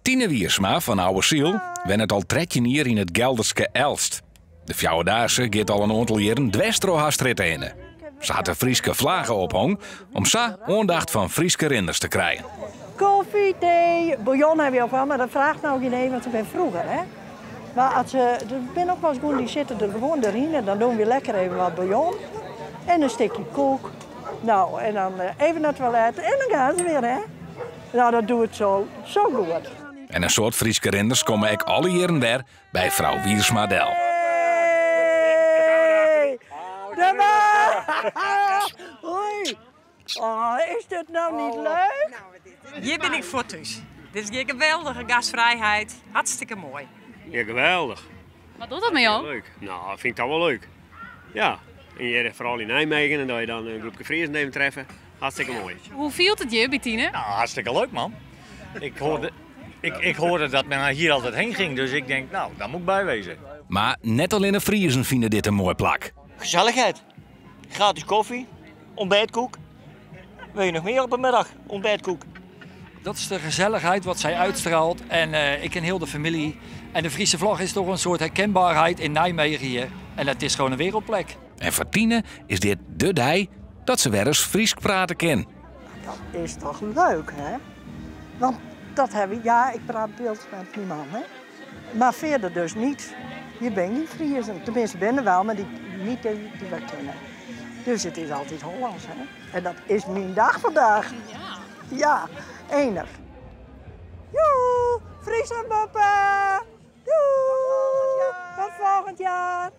Tine Wiersma fan Ouwesyl wennet al 13 jier yn it Gelderske Elst. De Fjouwerdaagse giet al in oantal jierren dwers troch har strjitte hinne. Se hat de Fryske flage ophong om sa oandacht fan Fryske rinders te krijen. Koffie, tee, bouillon hawwe wy ook wel, mar dat fraacht no gjin een, want se binne froeger, hè. Mar as se, der binne ook wolris guon dy sitte der gewoan deryn en dan dogge wy lekker even wat bouillon en in stikje koek. Nou, en dan even nei it toilet en dan gean se wer, hè. Nou, dat doet zo, zo goed. En in soad Fryske rinders komme ek alle jierren wer by frou Wiersma del. Hey! De Hoi! Oh, is dit nou niet leuk? Hjir bin ik foar thús. Dit is hjir geweldige gastvrijheid. Hartstikke moai. Ja, geweldich. Wat docht dat mei jo? Leuk. Nou, fyn ik toch wol leuk. Ja, en hjir foaral yn Nijmegen en dat je dan in groepke Friezen even treffe. Hartstikke moai. Hoe fielt it hjir by Tine? Nou, hartstikke leuk man. Ik hoorde, ik, ik hoorde dat men hier altijd heen ging, dus ik denk, nou, daar moet ik bij wezen. Mar net allinne Friezen fine dit in moai plak. Gezelligheid. Gratis koffie, ontbijtkoek. Wil je nog meer op een middag? Ontbijtkoek. Dat is de gezelligheid wat zij uitstraalt. En ik ken heel de familie. En de Friese vlag is toch een soort herkenbaarheid in Nijmegen hier. En het is gewoon een wereldplek. En foar Tine is dit de dei dat se wer ris Frysk prate kin. Dat is toch leuk, hè? Want dat heb ik, ja, ik praat Bilts met mijn man, hè? Maar verder dus niet. Hier ben geen Friezen. Tenminste, ben er wel, maar die, niet die, die wij kennen. Dus het is altijd Hollands, hè? En dat is mijn dag vandaag. Ja. Ja, enig. Joe, Friesland Boppe! Doei! Tot volgend jaar!